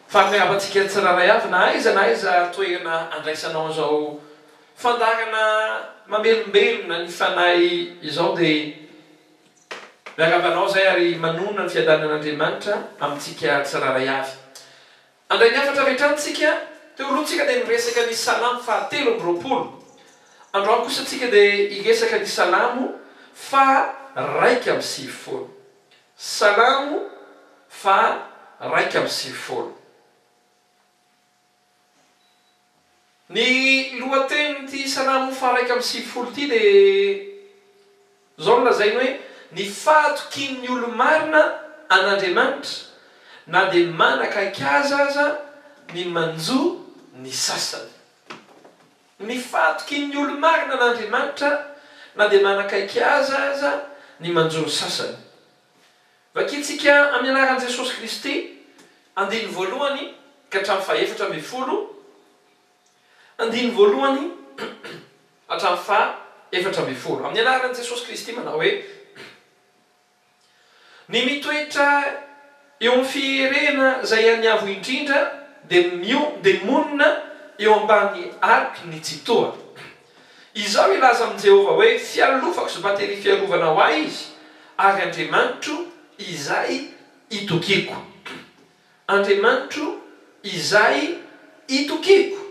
Faly miarahaba antsika tsirairay avy na aiza na aiza toerana andraisanao an'izao fandaharana mamelombelona ny fanahy izao dia miarahaba anao izay ary manonona ny fiadanan'Andriamanitra amintsika tsirairay avy. Handray ny hafatra avy hatrany tsika, teo aloha tsika dia niresaka ny Salamo faha 23, androany kosa tsika dia hiresaka ny Salamo faha 91. Salamo faha 91. Ny lohatenin'ity Salamo faha 91 ity dia izao no lazainy hoe, Ny fahatokian'ny olo-marina an'Andriamanitra, na dia manakaiky azy aza ny manjo ny sasany. Ny fahatokian'ny olo-marina an'Andriamanitra, na dia manakaiky azy aza ny manjo ny sasany. Vakintsika amin'ny anaran'i Jesosy Kristy, andininy voalohany ka hatramin'ny faha-14, andininy voalohany hatramin'ny faha-14. Amin'ny anaran'i Jesosy Kristy manao hoe, Ny mitoetra eo amin'ny fierena izay an'ny Avo Indrindra dia mio dia monina eo ambany aloky ny Tsitoha. Izao hilaza amin'i Jehovah hoe, Fialofako sy bateria fiarovana ho ahy Izy, ary Andriamanitro izay itokiako. Andriamanitro izay itokiako,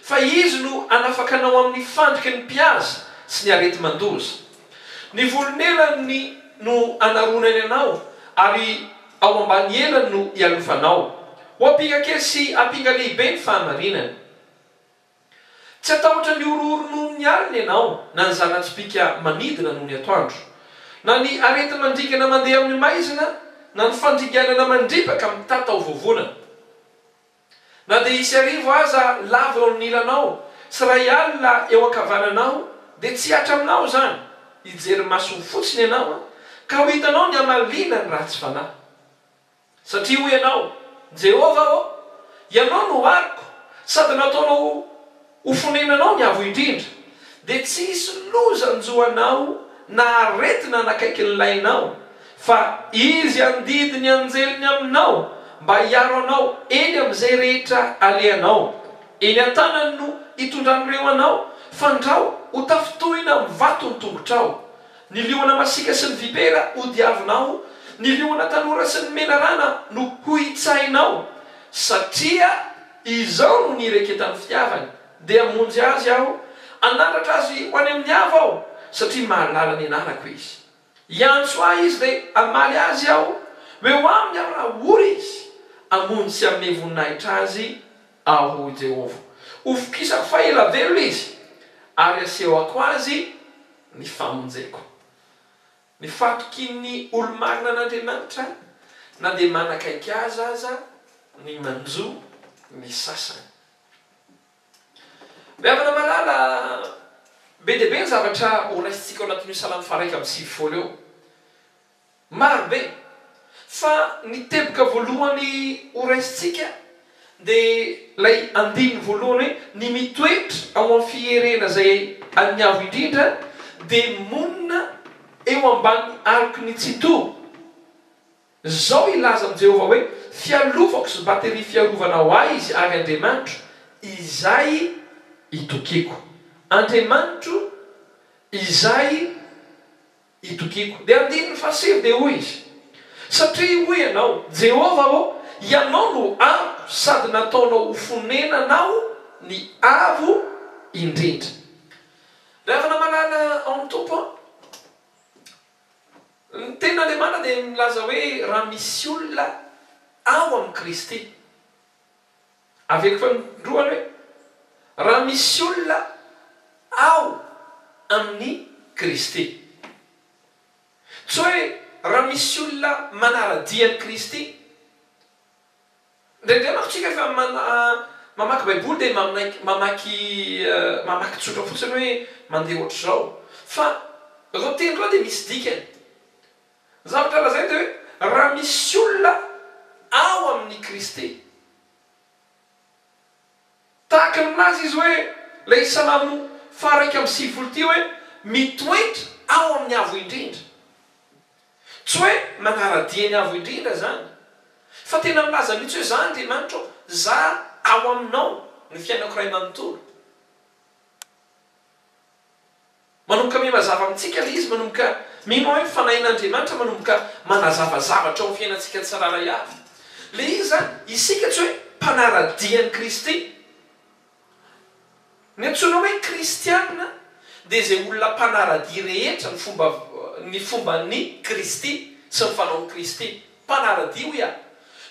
fa Izy no hanafaka anao amin'ny fandriky ny mpihaza sy ny areti-mandoza. Ny volon'elany no hanaronany anao, ary ao ambany elany no hialofanao. Ho ampinga kely sy ampinga lehibe ny fahamarinany. Tsy hatahotra ny horohoro noho ny alina ianao, na ny zana-tsipìka manidina noho ny atoandro, na ny areti-mandringana mandeha amin'ny maizina, na ny fandringanana mandripaka mitatao vovonana. Na dia hisy arivo aza lavo eo amin'ny ilanao, sy 1000 eo ankavananao, dia tsy hihatra aminao izany. Hijery maso fotsiny ianao, ka ho hitanao ny hamaliana ny ratsy fanahy. Satria hoy ianao, Jehovah ô, Ianao no aroko, sady nataonao ho fonenanao ny Avo Indrindra, dia tsy hisy loza hanjo anao na aretina hanakaiky ny lainao, fa Izy handidy ny anjeliny aminao mba hiaro anao eny amin'izay rehetra alehanao. Eny an-tanany no hitondran'ireo anao, fandrao ho tafintohina amin'ny vato ny tongotrao. Ny liona masiaka sy ny vipera hodiavinao, ny liona tanora sy ny menarana no hohitsahinao, satria izao no nireketan'ny fitiavany, dia hamonjy azy Aho, hanandratra azy ho any amin'ny avo Aho, satria mahalala ny anarako izy. Hiantso Ahy izy dia hamaly azy Aho, ho eo aminy Aho raha ory izy, hamonjy sy hanome voninahitra azy Aho, hoy Jehovah. Hofokisako fa ela velona izy, ary hasehoko azy ny famonjeko. Ny fahatokian'ny olo-marina an'Andriamanitra na dia manakaiky azy aza ny manjo ny sasany. Ry havana malala, be dia be ny zavatra horaisintsika ao anatin'io Salamo faha-91 io. Maro be. Fa ny teboka voalohany ho raisintsika dia ilay andininy voalohany hoe, Ny mitoetra ao amin'ny fierena izay an'ny Avo Indrindra dia monina eo ambany aloky ny Tsitoha. Izao hilaza amin'i Jehovah hoe, Fialofako sy bateria fiarovana ho ahy Izy ary Andriamanitro izay itokiako. Andriamanitro izay Itokiako. Dia andininy fahasivy dia hoy izy, Satria hoy ianao, Jehovah ô, Ianao no aroko sady nataonao ho fonenanao ny Avo Indrindra. Ry havana malala ao amin'ny Tompo an, ny Tenin'Andriamanitra dia milaza hoe raha misy olona ao amin'i Kristy, Averiko fanindroany hoe, raha misy olona ao amin'i Kristy. Tsy hoe raha misy olona manara-dia an'i Kristy. Indraindray manko tsika rehefa mamaky Baiboly dia mamaky mamaky tsotra fotsiny hoe mandeha ohatr'izao. Fa ireo teny ireo dia misy dikany. Ny zavatra lazainy dia hoe raha misy olona ao amin'i Kristy. Tahaka ny milaza izy hoe, ilay Salamo faha-91 ity hoe, mitoetra ao amin'ny Avo Indrindra. Tsy hoe manara-dia ny Avo Indrindra izany, fa tena milaza mihitsy hoe, Izaho Andriamanitro, za ao aminao ny fiainako iray manontolo. Manomboka miha-mazava amintsika ilay izy, manomboka mino aho hoe Fanahin'Andriamanitra manomboka manazava zavatra ao amin'ny fiainantsika tsirairay avy. Ilay izy izany, isika tsy hoe mpanara-dia an'i Kristy. Ny antsoina hoe kristiana dia izay olona mpanara-dia rehetra ny fomba ny fomban'i Kristy sy ny fanaon'i Kristy. Mpanara-dia hoy aho.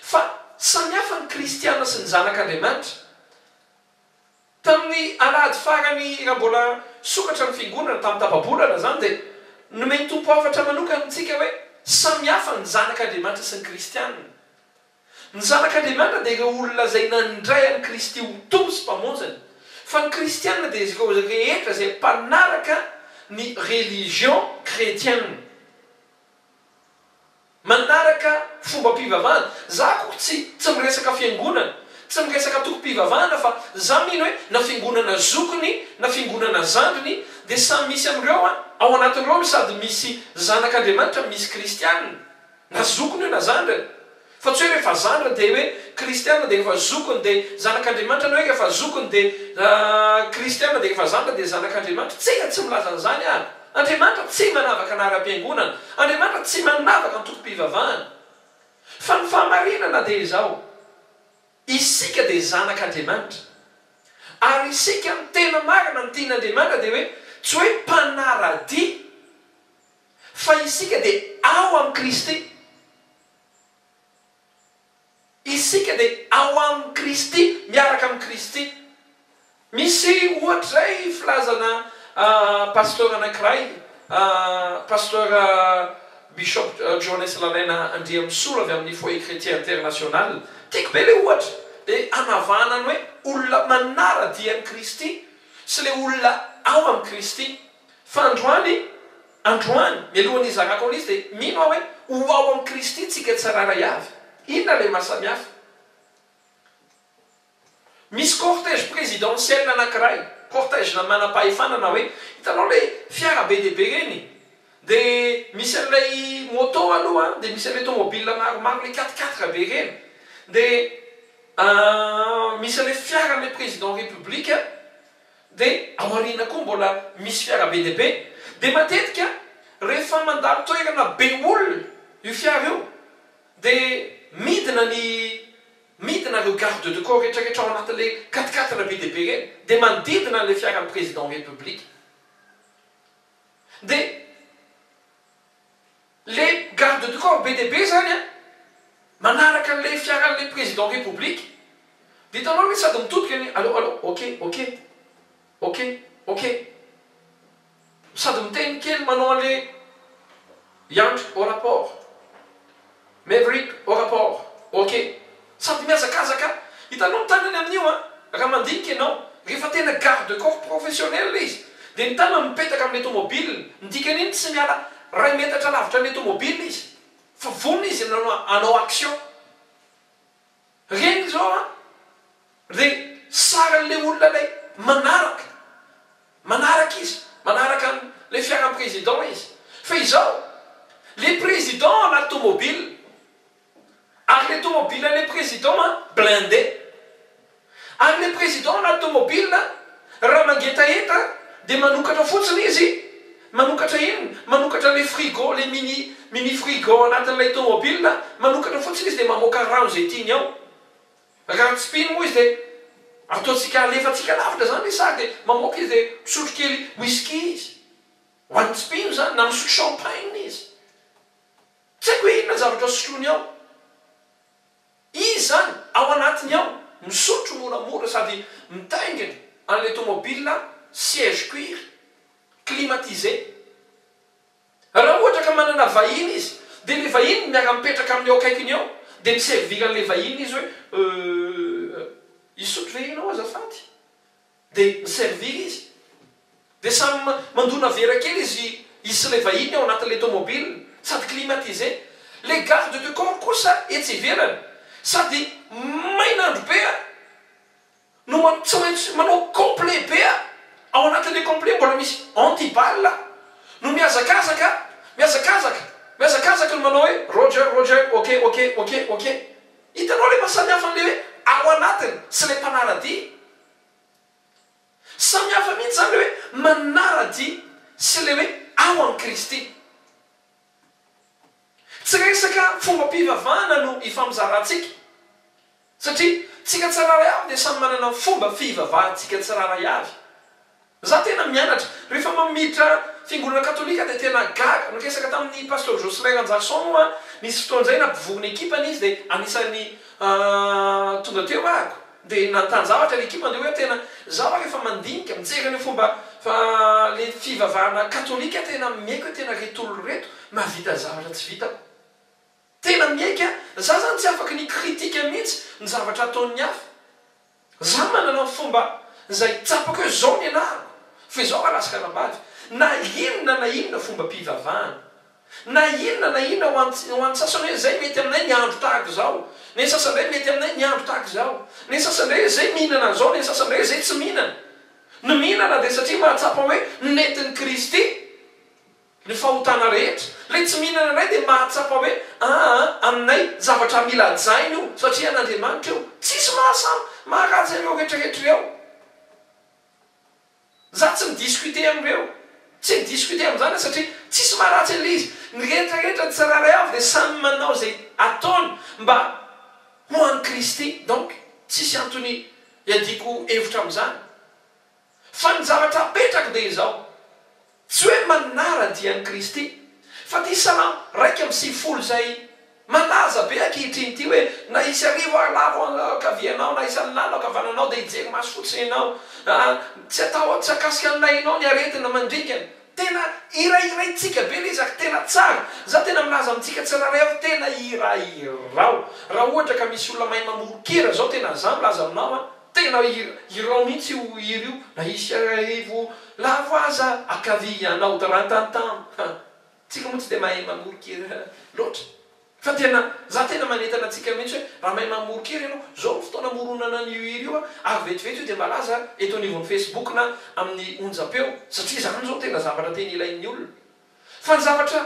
Fa samy hafa ny kristiana sy ny zanak'Andriamanitra. Tamin'ny alahady farany raha mbola sokatra ny fiangonana, tamin'ny tapa-bolana izany, dia nomen'ny Tompo hafatra manokana antsika hoe samy hafa ny zanak'Andriamanitra sy ny kristiana. Ny zanak'Andriamanitra dia ireo olona izay nandray an'i Kristy ho Tompo sy Mpamonjiny, fa ny kristiana dia ireo rehetra izay mpanaraka ny religion chrétienne. Manaraka fombam-pivavahana. Za akory tsy tsy miresaka fiangonana, tsy miresaka tokom-pivavahana fa za mino hoe na fiangonana zokiny na fiangonana zandriny dia samy misy amin'ireo an, ao anatin'ireo sady misy zanak'Andriamanitra misy kristianina. Na zokiny io na zandriny. Fa tsy hoe rehefa zandriny dia hoe kristiana dia rehefa zokiny dia zanak'Andriamanitra na hoe rehefa zokiny dia kristiana dia rehefa zandriny dia zanak'Andriamanitra. Tsia, tsy milaza an'izany aho. Andriamanitra tsy manavaka anaram-piangonana. Andriamanitra tsy manavaka antokom-pivavahana. Fa ny fahamarinana dia izao, isika dia zanak'Andriamanitra. Ary isika ny tena marina ny tian'Andriamanitra dia hoe tsy hoe mpanara-dia fa isika dia ao amin'i Kristy. Isika dia ao amin'i Kristy, miaraka amin'i Kristy. Misy ohatra izay filazana pasteur anankiray, pasteur Bishop Johannes Lalaina Andriamisolo avy amin'ny Foyer Chrétien International. Tiako be ilay ohatra, dia hanavahana ny hoe olona manara-dia an'i Kristy sy ilay olona ao amin'i Kristy. Fa androany, androany, mialohan'ny hizarako an'izy dia mino aho hoe ho ao amin'i Kristy tsika tsirairay avy. Inona ilay mahasamihafa? Misy cortège présidentiel anankiray, cortège-na manam-pahefana na hoe, hitanao ilay fiara be dia be ireny? Dia misy an'ilay moto aloha, dia misy an'ilay tomobile maromaro, ilay quatre quatre be ireny. Dia misy an'ilay fiaran'ilay président république. Dia ao aoriana koa mbola misy fiara be dia be. Dia matetika rehefa mandalo toerana be olona io fiara io dia midina ny midina ireo garde de corps rehetra rehetra ao anatin'ilay quatre quatre be dia be ireny dia manodidina an'ilay fiaran'ny président république. Dia Le garde du corps be dia be zany an, manaraka an'ilay fiaran'ilay président république, dia hitanao hoe sady mitodika ny allo allo ok ok ok ok, sady miteny kely manao an'ilay Yandry au rapport, Maverick au rapport, ok, sady mihazakazaka, hitanao ny tanany amin'io an, raha mandinika ianao, rehefa tena garde corps professionnel izy, dia ny tanany mipetaka amin'ilay tomobile, ny dikan'iny tsy miala iray metatra lavitra an'ilay tomobile izy, fa vonona izy hanao action. Reny izao an, dia sarin'ilay olona ilay manaraka, manaraka izy, manaraka an'ilay fiaran'ny président izy, fa izao, ilay président anaty tomobile, Ary le tomobile an'le président an blindé. Ary le président anaty tomobile raha mangetaheta dia manokatra fotsiny izy, manokatra inona? Manokatra le frigo, le mini mini frigo ao anatin'ilay tomobile, manokatra fotsiny izy dia mamoaka rano izay tiany ao. Raha tsy mpino moa izy dia ataontsika alefantsika lavitra izany le sary dia mamoaka izy dia misotro kely whisky izy. Ho an'ny tsy mpino izany, na misotro champagne izy. Tsy haiko hoe inona zavatra sotroiny ao. Izy izany ao anatiny ao misotro moramora sady mitaingina an'ilay tomobile siège cuir climatisé. Raha ohatra ka manana vahiny izy dia ilay vahiny miara-mipetraka aminy eo akaikiny eo dia mi-servir an'ilay vahiny izy hoe euh hisotro ve ianao azafady? Dia mi-servir izy. Dia samy mandona vera kely izy izy sy ilay vahiny ao anatin'ilay tomobile, sady climatisé. Ilay garde de corps kosa etsy ivelany, sady main'andro be no tsy maintsy manao complet be ao anatin'ilay complet mbola misy anti-balle no mihazakazaka, mihazakazaka, mihazakazaka no manao hoe roger, roger, ok, ok, ok, ok. Hitanao ilay mahasamihafa an'ilay hoe. ao anatiny sy ilay mpanara-dia. Samy hafa mihitsy izany ilay hoe manara-dia sy ilay hoe ao amin'i Kristy. Tsy resaka fombam-pivavahana no ifampizarantsika, satria tsika tsirairay avy dia samy manana ny fomba fivavahantsika tsirairay avy. Za tena mianatra, rehefa mamiditra fiangonana katolika dia tena gaga, niresaka tamin'ny Pasteur Jocelyn Ranjarison moa aho, nisy fotoana izay nampivory ny ekipany izy dia anisan'ny tonga teo ahako, Dia nanontany zavatra ilay ekipa dia hoe tena izaho rehefa mandinika mijery an'io fomba fa le fivavahana katolika tena miaiky hoe tena reto olona ireto mahavita zavatra tsy vitako. Tena miaiky aho, za zany tsy afaky ny critique mihitsy ny zavatra ataon'ny hafa. Za manana ny fomba izay tsapako hoe zao ny anarako fa izao raha lasa kanambady na inona na inona fombam-pivavahana. Na inona na inona ho an'ny ho an'ny sasany hoe izay mety aminay ny andro tahaka izao, ny an'ny sasany indray mety aminay ny andro tahaka izao, ny an'ny sasany indray izay mihinana an'izao, ny an'ny sasany indray izay tsy mihinana. Ny mihinana dia satria mahatsapa hoe nentin'i Kristy ny fahotana rehetra. Ilay tsy mihinana indray dia mahatsapa hoe aa aminay zavatra mila hajaina io satria an'Andriamanitra io. Tsisy mahasamy maharatsy an'ireo rehetrarehetra ireo. Za tsy mi-discuter amin'ireo. Tsy mi-discuter amin'izany aho satria tsisy maharatsy an'ilay izy. Ny rehetra rehetra, ny tsirairay avy dia samy manao izay ataony mba ho an'i Kristy. Donc tsisy antony iadiako hevitra amin'izany. Fa ny zavatra apetrako dia izao, tsy hoe manara-dia an'i Kristy, fa ity Salamo 91 izay Malaza be ankehitriny ity hoe na hisy arivo ary lavo ankavianao na hisy alina ankavananao dia hijery maso fotsiny ianao ah, tsy atao tsy hakasika ny lahinao ny aretina mandringana. Tena hirahiraintsika be ilay izy ary tena tsara. Za tena milaza amintsika tsirairay ao tena hirahirao. Raha ohatra ka misy olona mahay mamoron-kira zao tena za milaza aminao an, tena hirao mihitsy io hira io na hisy arivo lavo aza ankavianao tarantantam. Tsika moa tsy dia mahay mamoron-kira loatra. Fa tena, za tena manentana antsika mihitsy hoe raha mahay mamoron-kira ianao, zao no fotoana amoronana an'io hira io ary vetivety io dia malaza eto anivon'ny Facebook na amin'ny onjam-peo satria izany zao tena zavatra tena ilain'ny olona. Fa ny zavatra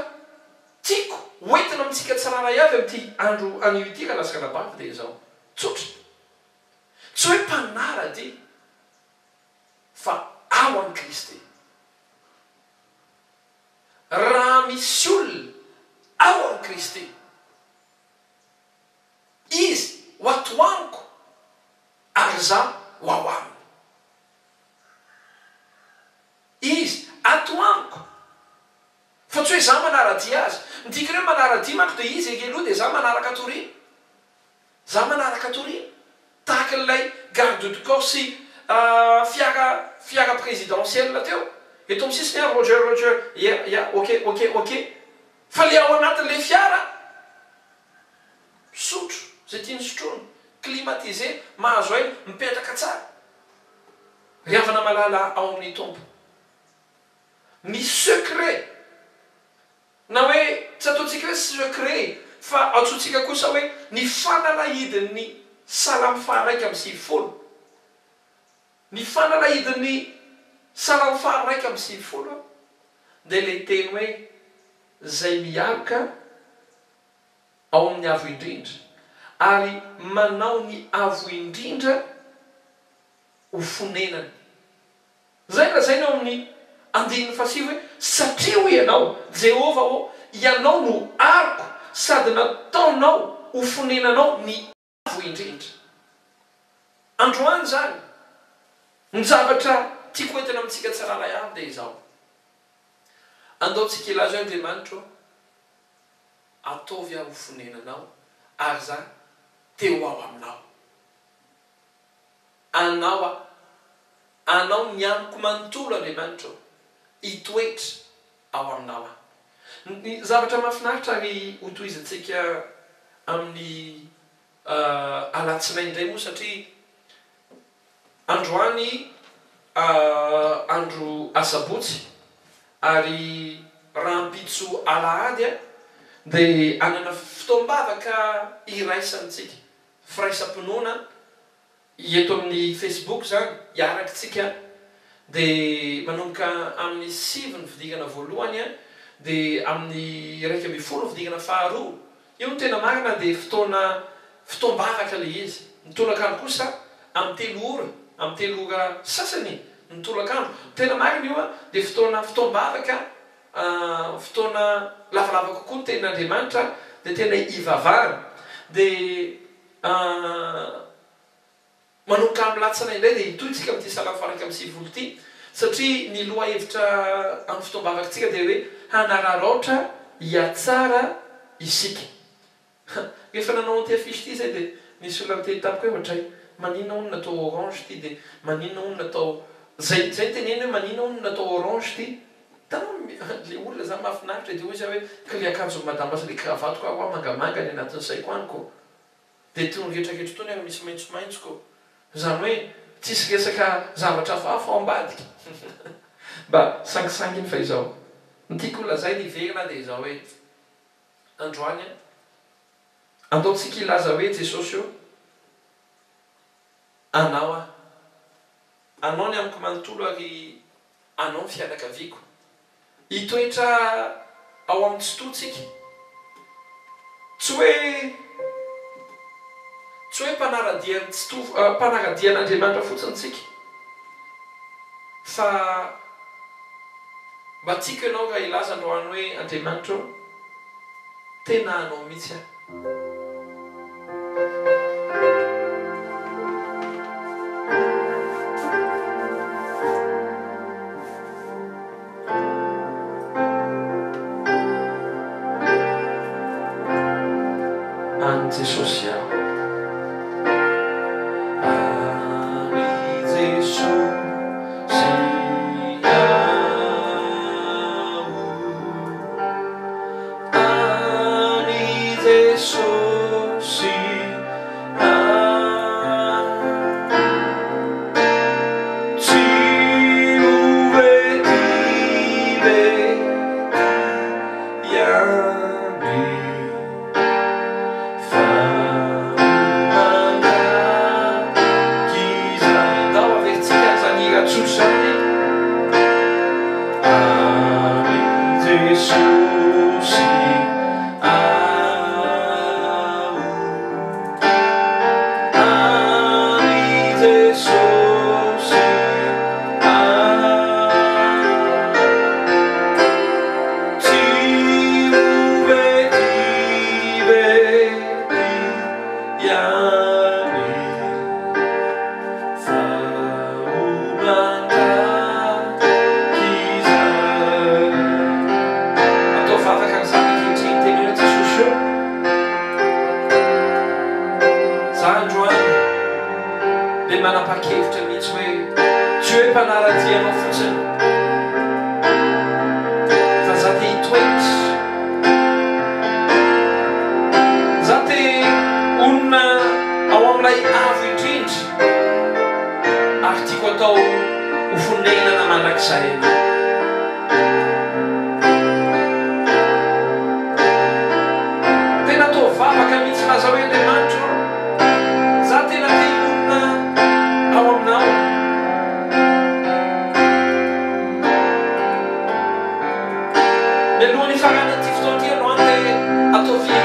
tiako ho entina amintsika tsirairay avy amin'ity andro anio ity rahalahy sy ranabavy dia izao, tsotra, tsy hoe mpanara-dia fa ao amin'i Kristy. Raha misy olona ao amin'i Kristy, izy ho ato amiko ary izaho ho ao aminy. Izy ato amiko, fa tsy hoe izaho manara-dia azy. Ny dikany hoe manara-dia manko dia izy ery aloha dia izaho manaraka atoriana. Za manaraka toriana tahaka ilay garde du corps sy fiara fiara présidentielle teo eto amin'ny sisiny ah Roger Roger yeah yeah ok ok ok fa le ao anatin'le fiara misotro zay tiany sotroina climatisé mahazo aina mipetraka tsara ry havana malala ao amin'ny Tompo ny secret Na hoe, tsy ataontsika hoe secret, fa antsointsika kosa hoe ny fanalahidin'ny Salamo faha-91. Ny fanalahidin'ny Salamo faha-91 dia ilay teny hoe izay mialoka ao amin'ny Avo Indrindra, ary manao ny Avo Indrindra ho fonenany. Izay no lazainy ao amin'ny andininy fahasivy hoe, Satria hoy ianao, Jehovah ô, ianao no aroko sady nataonao ho fonenanao ny Avo Indrindra. Androany izany, ny zavatra tiako hoentina amintsika tsirairay avy dia izao, Andao tsika hilaza hoe, Andriamanitra ô, ataovy aho ho fonenanao, ary izaho te ho ao aminao. Anao aho. Anao ny amiko manontolo, Andriamanitra ô. Hitoetra ao aminao aho. Ny zavatra mahafinaritra ary hotohizantsika amin'ny alatsinainy indray moa satria androany andro asabotsy ary rahampitso alahady dia hanana fotoam-bavaka iraisantsika, firaisam-pinoana Eto amin'ny Facebook izany, hiaraka tsika dia manomboka amin'ny sivy ny fidingana voalohany dia amin'ny 11 ny fidingana faharoa. Io no tena marina dia fotoana Fotoam-bavaka ilay izy. Ny tolakandro kosa amin'ny telo ora, amin'ny telo ora sasany ny tolakandro. Ny tena marina io dia fotoana fotoam-bavaka, fotoana lavalava kokoa ny tenin'Andriamanitra dia tena ivavahana. Dia manomboka amin'ny latsana indray dia hitohy tsika amin'ity salamo faha 91 ity satria ny lohahevitra amin'ny fotoam-bavakitsika dia hoe hanararaotra hihatsara isika. Rehefa nanao an'ity affiche ity izay dia nisy olona niteny tamiko hoe ohatray maninona hono natao orange ity dia maninona hono natao zay zay niteneniny hoe maninona hono natao orange ity hitanao le olona zany mahafinaritra dia hoy za hoe ka le akanjon'i madama sy le cravate-ko ary hoa mangamanga any anatin'ny saiko any ko dia itony retraretra itony ary misy maitsomaitso ko izany hoe tsisy resaka zavatra hafahafa ao ambadika mba sangisangy iny fa izao ny tiako holazaina hiverina dia izao hoe Androany an. Andao tsika hilaza hoe Jesosy ô, Anao aho. Anao ny amiko manontolo ary Anao ny fianakaviako. Hitoetra ao amin'ny Tsitoha tsika. Tsy hoe tsy hoe mpanara-dia ny Tsitoha, mpanara-dia an'Andriamanitra fotsiny tsika. Fa mba tiako ianao raha hilaza androany hoe Andriamanitra ô, tena anao mihitsy aho. An'i Jesosy aho. An'i Jesosy aho. An'i Jesosy aho. Tsy ho vetivety ihany. Fa ho mandrakizay. Ndao averintsika izany hira tsotra izany. An'i Jesosy aho. An'i Jesosy aho. Tsy ho vetivety ihany fa ho mandrakizay. Ataovy vavaka an'izany ankehitriny, teneno hoe, Jesosy ô, za androany dia manapa-kevitra mihitsy hoe tsy hoe mpanara-dia anao fotsiny fa za te hitoetra, za te honina ao amin'ilay Avo Indrindra ary tiako atao ho fonenana mandrakizay Ianao. Tena atao vavaka mihitsy lazao hoe Andriamanitra ô, za tena te hionona ao aminao. Mialohan'ny hifaranan'ity fotoana ity androany dia ataovy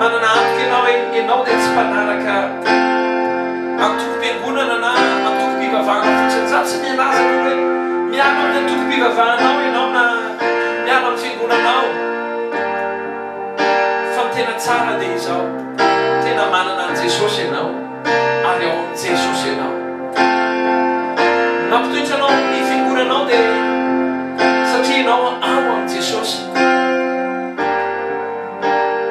manana antoka ianao hoe ianao dia tsy mpanaraka antokom-piangonana na antokom-pivavahana fotsiny. Za tsy milaza akory hoe miala amin'ny antokom-pivavahanao ianao na miala amin'ny fiangonanao. Fa ny tena tsara dia izao, tena manana an'i Jesosy ianao ary ao amin'i Jesosy ianao. Ny mampitoetra anao amin'ny fiangonanao dia satria ianao ao amin'i Jesosy.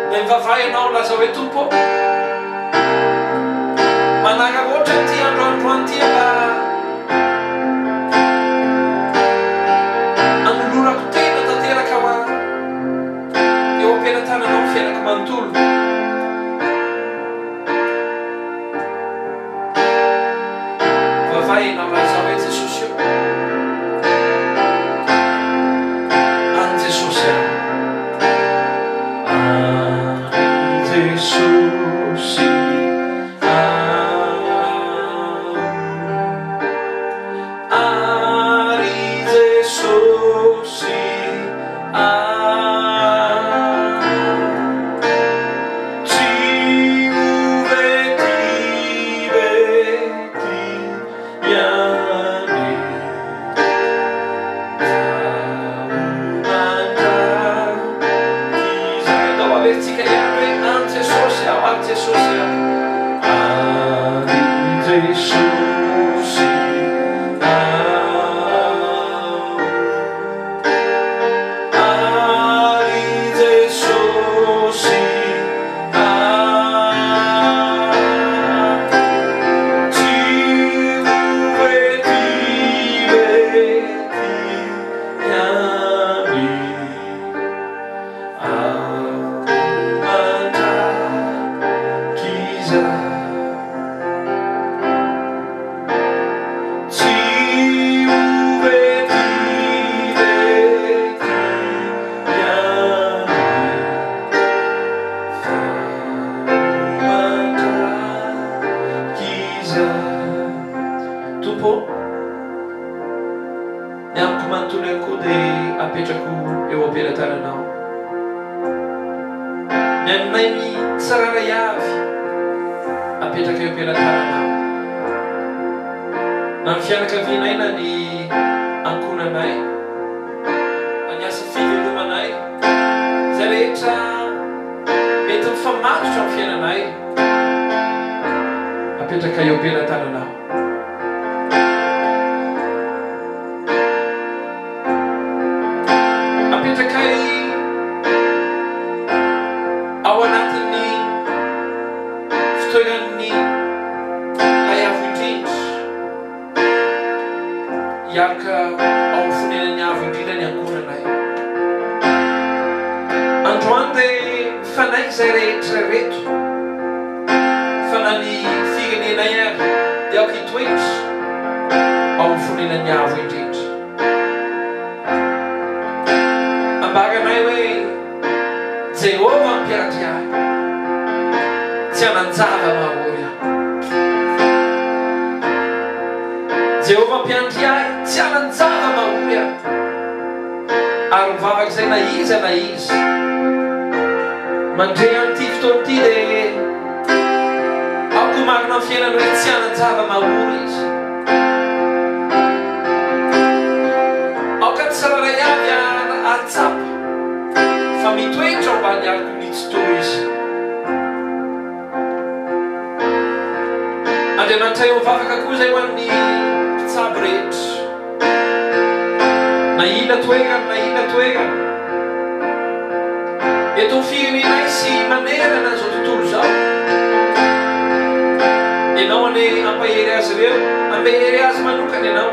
Dia mivavaha ianao, lazao hoe, Tompo ô, manararaotra ity andro androany ity mba hanolorako tena tanteraka ho anao. Eo am-pelatananao ny fiainako manontolo. Mivavaha ianao lazao hoe Jesosy ô, an'i Jesosy aho. An'i Jesosy aho. Ary Jesosy aho. Tsy ho vetivety. Averintsika ihany hoe an'i Jesosy aho, an'i Jesosy aho. An'i Jesosy aho. An'i Jesosy aho. Tsy ho vetivety ihany. Tompo ô, Ny amiko manontolo ihany koa dia apetrako eo am-pelatananao. Ny anay ny tsirairay avy apetraka eo am-pelatananao. Na ny fianakavianay na ny ankohonanay, na ny asa fivelomanay, izay rehetra mety mifamatotra amin'ny fiainanay, apetraka eo am-pelatananao. Apetrakay ao anatin'ny fitoeran'ny Ilay Avo Indrindra, hiaraka ao amin'ny fonenan'ny Avo Indrindra ny ankohonanay. Androany dia mifanaiky izay rehetra ireto. Fa na ny firenenay ary dia aoka hitoetra ao amin'ny fonenan'ny Avo Indrindra. Ambaranay hoe, Jehovah mpiandry ahy, tsy hanan-java-mahory aho. Jehovah mpiandry ahy, tsy hanan-java-mahory aho. Ary mivavaka izay na iza na iza mandre an'ity fotoana ity dia aoka ho marina amin'ny fiainany hoe tsy hanan-java-mahory izy. Aoka ny tsirairay avy hahatsapa fa mitoetra ao ambany aloky ny Tsitoha izy. Andriamanitra eo mivavaka koa izay ho an'ny mpitsabo rehetra. Na inona toerana na inona toerana, eto amin'ny firenenay sy manerana an'izao tontolo izao, Ianao anie hampahery azy ireo, hamehery azy manokana Ianao.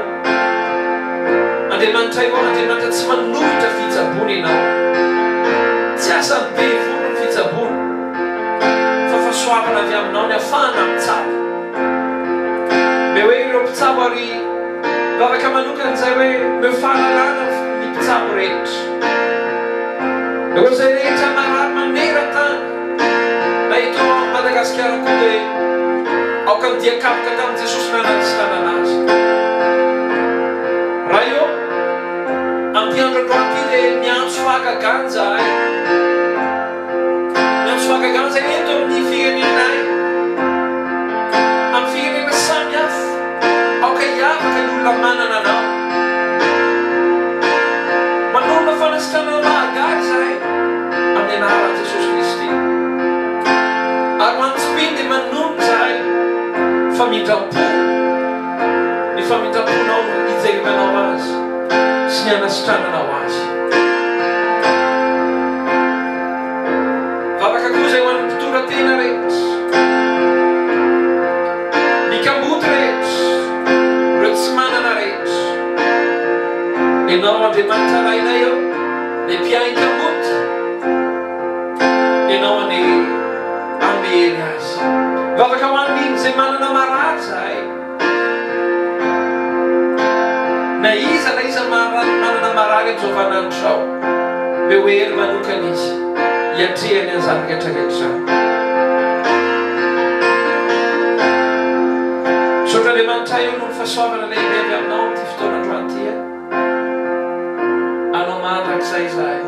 Andriamanitray ô, Andriamanitra tsy manohitra fitsaboana Ianao. Tsy asan'ny devoly ny fitsaboana, fa fahasoavana avy Aminao ny afahana mitsabo. Omeo hery ireo mpitsabo ary vavaka manokana izay hoe omeo fahalalana ny mpitsabo rehetra. Ireo izay rehetra marary maneran-tany na eto Madagasikara koa dia aoka ny dian-kapoka tamin'i Jesosy nanasitranana azy. Ray ô, amin'ity andro androany ity dia miantso fahagagana izahay. Miantso fahagagana izay eto amin'ny firenenay, amin'ny firenena samy hafa. Aoka hiavaka ny olona manana Anao. Manorina fanasitranana mahagaga izahay amin'ny anaran'i Jesosy Kristy. Ary ho an'ny tsy mpino dia manonona izahay famindram-po. Ny famindram-ponao no hijerenanao azy sy ny hanasitrananao azy. Vavaka koa izay ho an'ny mpitondra tena rehetra, ny kamboty rehetra, ireo tsy manana rehetra. Ianao Andriamanitra Rainay ô, ilay mpiahy kamboty, Ianao anie hanome hery azy. Vavaka ho an'ny izay manana marary izahay. Na iza na iza manana marary amin'izao vaninandro izao, omeo hery manokana izy hiatrehany an'izany rehetra rehetra izany. Misaotra Andriamanitra eo noho ny fahasoavana lehibe avy aminao amin'ity fotoana androany ity. Anao mandrakizay izahay.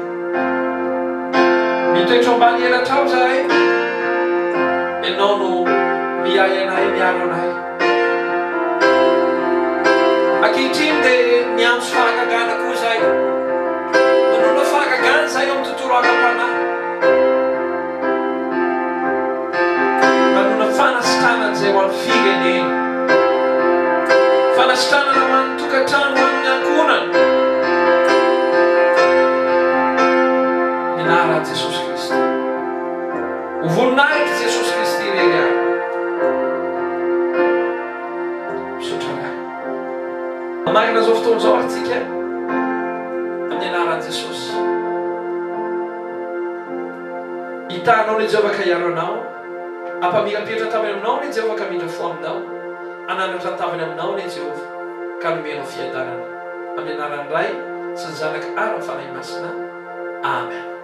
Mitoetra ao ambany elatrao izahay. Ianao no miahy anay, miaro anay. Ankehitriny dia miantso fahagagana koa izahay. Manonona fahagagana izahay ao amin'ny tontolo ara-panahy. izay ho an'ny firenena. Fanasitranana ho an'ny tokantrano, ho an'ny ankohonana. Ny anaran'i Jesosy Kristy. Ho voninahitr'i Jesosy Kristy irery ihany. Misaotra Ray. Mamarana izao fotoana izao ary tsika amin'ny anaran'i Jesosy. Hitahanao ny Jehovah ka hiaro anao, hampamirapiratra tavany aminao ny Jehovah ka hamindra fo aminao, hanandratra ny tavany aminao ny Jehovah ka hanome anao fiadanana. Amin'ny anaran'ny Ray sy ny Zanaka ary ny Fanahy Masina. Amen.